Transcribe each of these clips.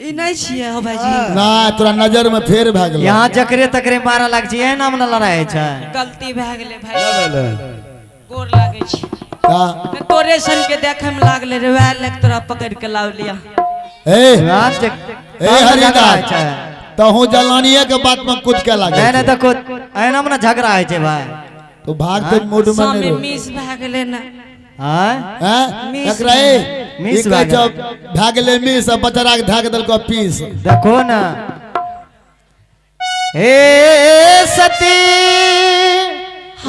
ई नहि छियै हो भाईजी। ना तोरा नजर में फेर भए गेल। यहाँ जकरे तकरे मारा लाग छै, एना में लड़ाई होइ छै। गलती भए गेलै भाईजी, गोर लागै छी। का? ने तोरे सन के देखे में लागले रे, वएह लग तोरा पकड़ के लाव लिया। ए यहाँ ए झगड़ा होइ हरिदास छै। तहु जलानिए के बात में कूद के लागे। नहीं नहीं देखो, एना में झगड़ा होइ छै भाई। तो भाग के मूड में नहीं स्वामी रहो। मिस भए गेलै ने। आँय? हैं? मिस एकरा ए मिस ई कहै भए छौ, भए गेलै मिस आ बचरा के धऽ के देलकौ पीस। देखो ना हे सती,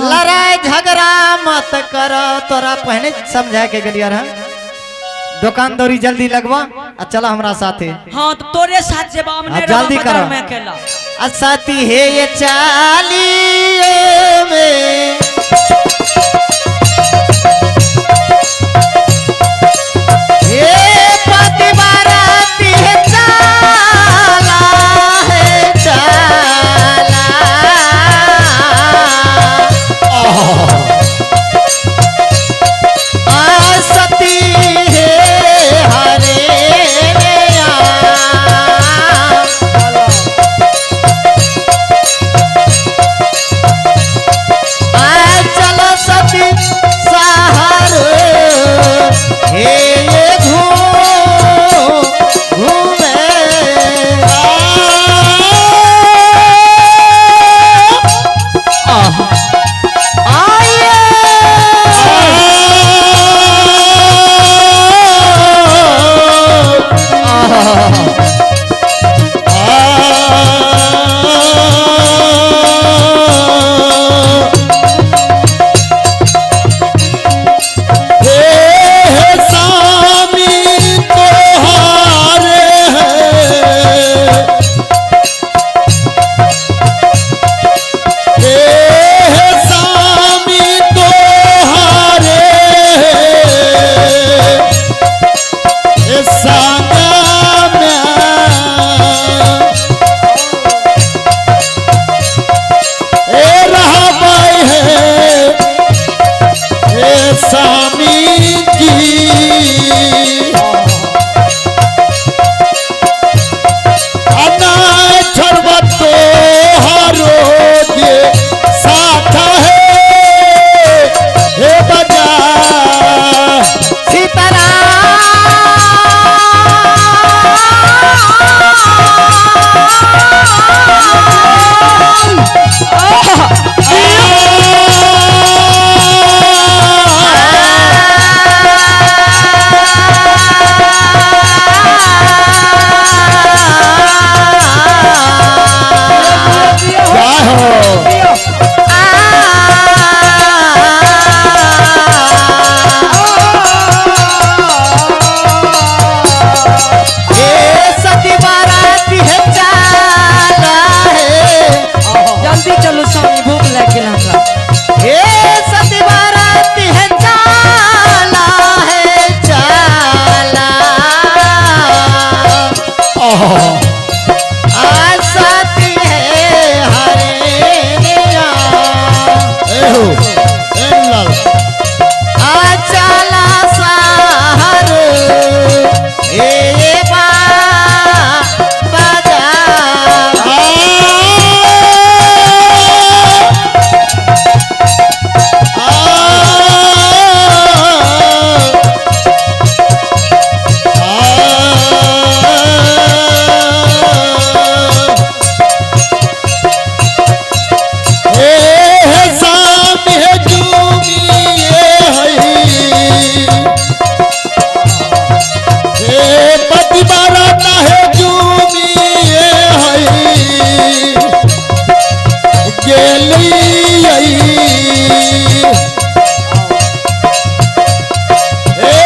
लड़ाई झगड़ा मत करो। तोरा पहले समझा के गेलियै रह, दुकान दौरी जल्दी लगवा आ चला हमरा साथे। हाँ तो तोरे साथ जेबा हम। हाँ, नहीं जल्दी रहबा करो। में अकेला। आ सती हे ये चालिए में हे पति बाराती है चाला है चाला। आ सती हे हरे रे आ। आ चलो सती सहार हे ये घूम घूमे। आइए। हे सामी तोहारे है, हे सामी तोहारे है संग में ए रहबै है हे स्वामी जी। अना छोड़ब तोहरो जे साथ है हे बजा। सीताराम। जय हो। हे सती बाराती है चाला है। जल्दी चलू स्वामी, भूख लागि गेल हमरा। हे सती बाराती है चाला है चाला। आ सती है हरे निया। ए हो ए लाल। आ चला साहर हे बा बजा।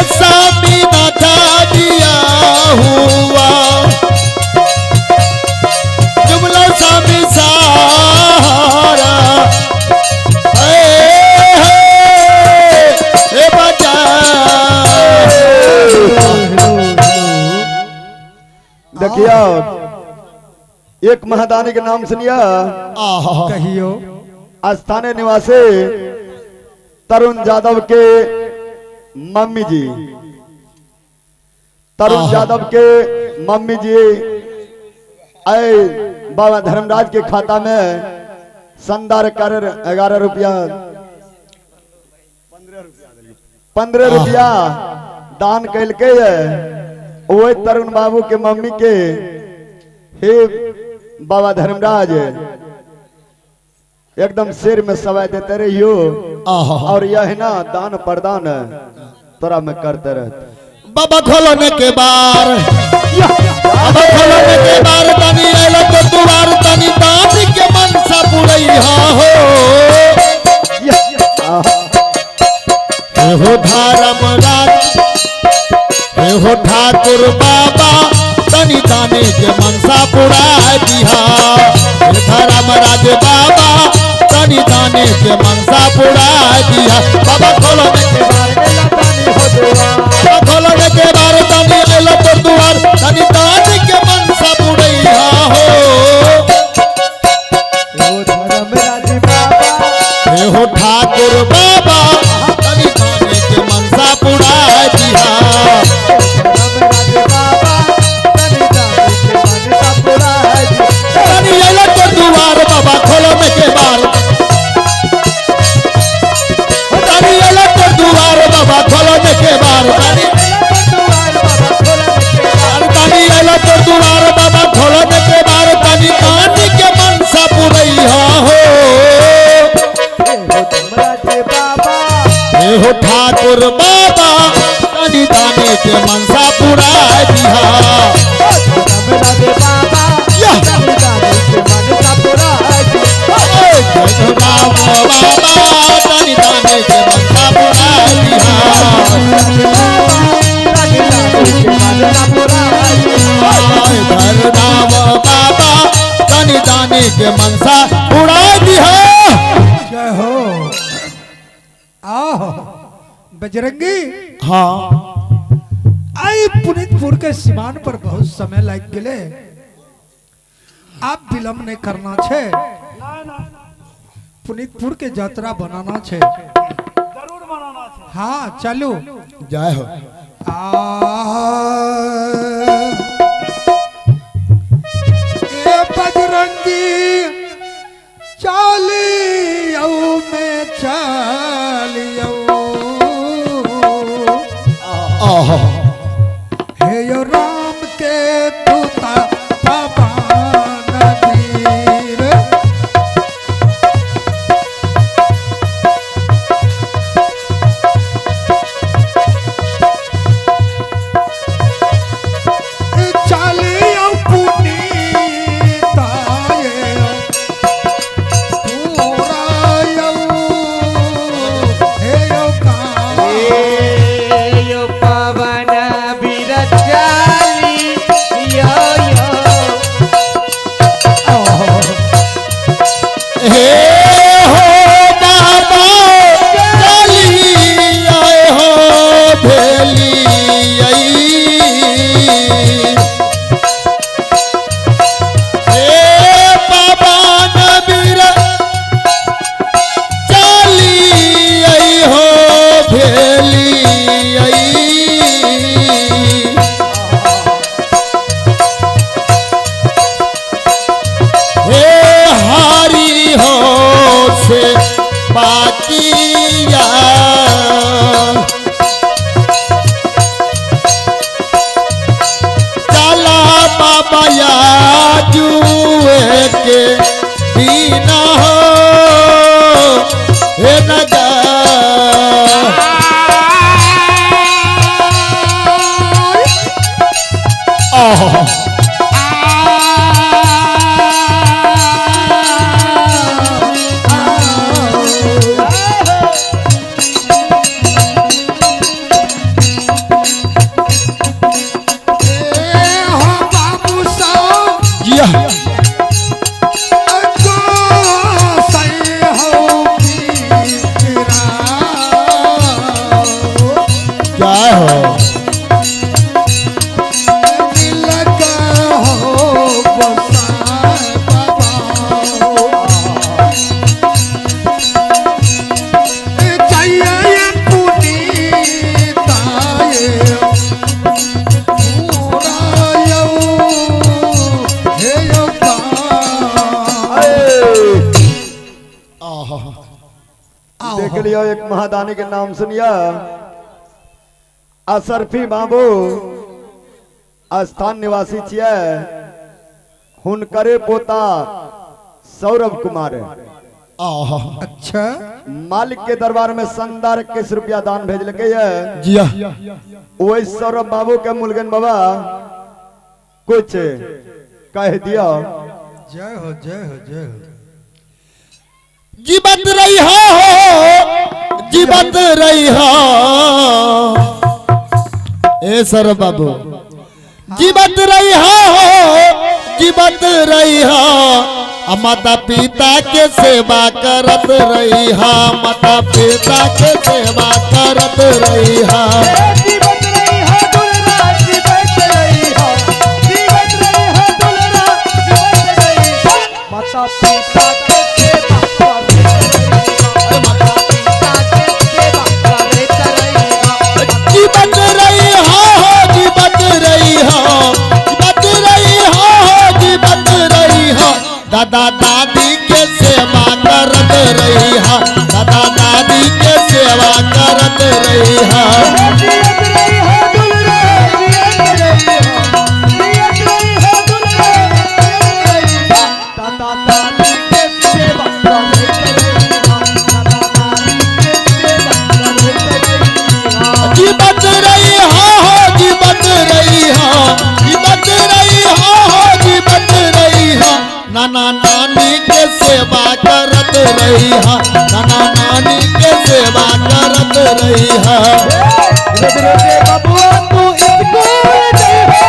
स्वामी नाथा दिया हुआ जुमला स्वामी सहारा ए हे, ए बचा। देखियो, एक महादानी के नाम सुनिया। आहा। कहियो। स्थानीय निवासी तरुण यादव के मम्मी जी, तरुण आहा। यादव के मम्मी जी आए बाबा धर्मराज के खाता में संदार कर 11 रुपया 15 रुपया दान कैल के वही तरुण बाबू के मम्मी के हे बाबा धर्मराज एकदम सिर में सवाई देते रहियो और यह ना दान प्रदान तोरा में करते रहते। बाबा खोलने के बार, बाबा खोलने के बार तनी आइलो तो दुआर तनी दान के मनसा पुरैहा हो। हे हो धर्मराज, हे हो ठाकुर बाबा तनी दानी के मनसा पुरा दिहा। हे धर्मराज बाबा तनी दानी के मनसा पुरा दिहा। बाबा खोलने के बार, बाबा खोलने के बार तनी आइलो तो दुआर तनी दानी के मनसा पुरैहा हो। हे हो ठाकुर बाबा तनी दानी के मनसा पुरा दिहा। तनी आइलो तो दुआर बाबा खोलने के बार, तनी आइलो तो दुआर बाबा खोलने के बार, तनी आइलो तो दुआर बाबा खोलने के बार तनी दानी के मनसा पुरैहा हो। हे हो ठाकुर बाबा तनी दानी के मनसा पुरा दिहा। बाबा तनी दानी के मनसा पुरा दिहा। धर्मराम बाबा तनी दानी के मनसा पुरा दिहा। जय हो। आहो बजरंगी। हाँ आई पुनीतपुर के सीमान पर बहुत समय लग गए, आप विलंब नहीं करना छे, पुनीतपुर के यात्रा बनाना छे, जरूर बनाना छे। हाँ चलो जय हो। आ ए बजरंगी चालियो में चालियो, हे यो राम के दूता पवन वीर। चालियो पुनीताये पूरायो, हे यो काम यो पवन वीर चाली यो यो। हे हो बाबा चली आए हो भेली आई। हे बाबा नबीर चली आई हो भेली आई। हे हारी हो से पातिया चला बाबा या जुए के दीना हो हे नगर। हो बाबू साहब जिया को सही हो मीरा। जय हो। मिलक हो गोसाई बाबा। चाहिए पुनीताये पूरायो, लियो एक महादानी के नाम सुनिया। असरफी बाबू स्थान निवासी छियै, हुनकरे पोता सौरभ कुमार। आहा। अच्छा। मालिक के दरबार में शानदार 21 रुपया दान भेजलकै है। जिया। वही सौरभ बाबू के मुलगन बाबा कुछ कह दिया। जय हो जय हो जय हो। जीवत रही हो, जीवत रही हो ए सौरभ बाबू, जीवत रही हो, जीवत रही हो, माता पिता के सेवा करत रही हा, माता पिता के सेवा करत रही हा। जीवत रही हो दुलरा, जीवत रही हो, जीवत रही हो दुलरा, जीवत रही हो, माता पिता के सेवा करत रही हो, माता पिता के सेवा करत रही हो। जीवत रही हो, जीवत रही हो, जीवत रही हो, जीवत रही हो, दादा दादी के सेवा करत रही हा, दादा दादी के सेवा करत रही हा। जीवत रही हो दुलरा, जीवत रही हो, जीवत रही हो दुलरा, जीवत रही हो, दादा दादी के सेवा करत रही हो, दादा दादी के सेवा करत रही हो। जीवत रही हो, जीवत रही हो, जीवत रही हो, जीवत रही हो, नाना नानी के सेवा करत रही हा, नाना नानी के सेवा करत रही हा। रोज रोजे बबुआ तू स्कूल जइहो,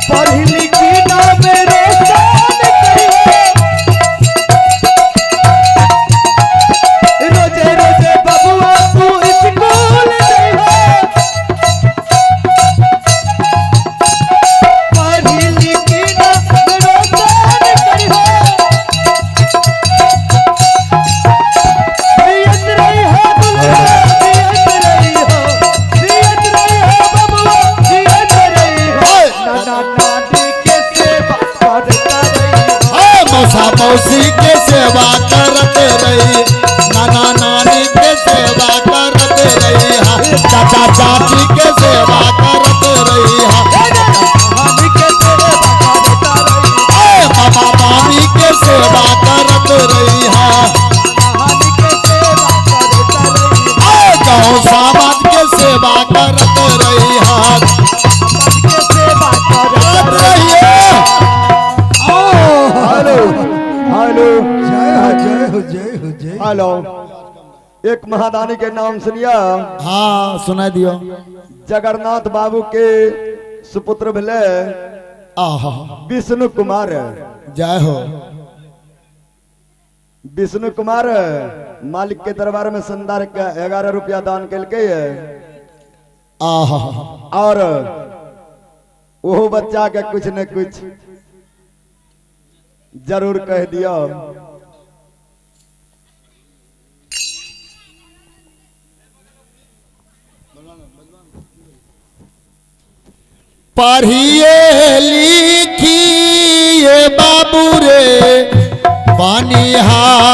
पढ़ी लिखी नाम रोशन करिहो। रोजे रोजे बबुआ तू स्कूल जइहो, पढ़ी लिखी नाम रोशन करिहो। जियत रही हो दुलरा, जियत रही हो, जियत रही हो बबुआ, जियत रही हो, नाना नानी के सेवा करता रही हो। ए मौसा मौसी के सेवा करत रही, नाना नानी के सेवा करत रही हा, चाचा चाची के सेवा करत रही हा, नानी के सेवा करता रही हो। ए मामा मामी के सेवा करत रही हा, नानी के सेवा करता रही हो। ए गाँव समाज के सेवा करत रही हा, समाज के सेवा करत करता रही रही हो। हेलो हेलो जय हो जय हो जय हो जय हो। हेलो एक महादानी के नाम सुनिया। हाँ सुना दियो। जगन्नाथ बाबू के सुपुत्र भेले आहा। विष्णु कुमार। जय हो। विष्णु कुमार मालिक के दरबार में शानदार 11 रुपया दान कलकै है। आहा। और वो बच्चा के कुछ न कुछ जरूर कह दिया। पढ़िए लिखिए बाबू रे बनिहार।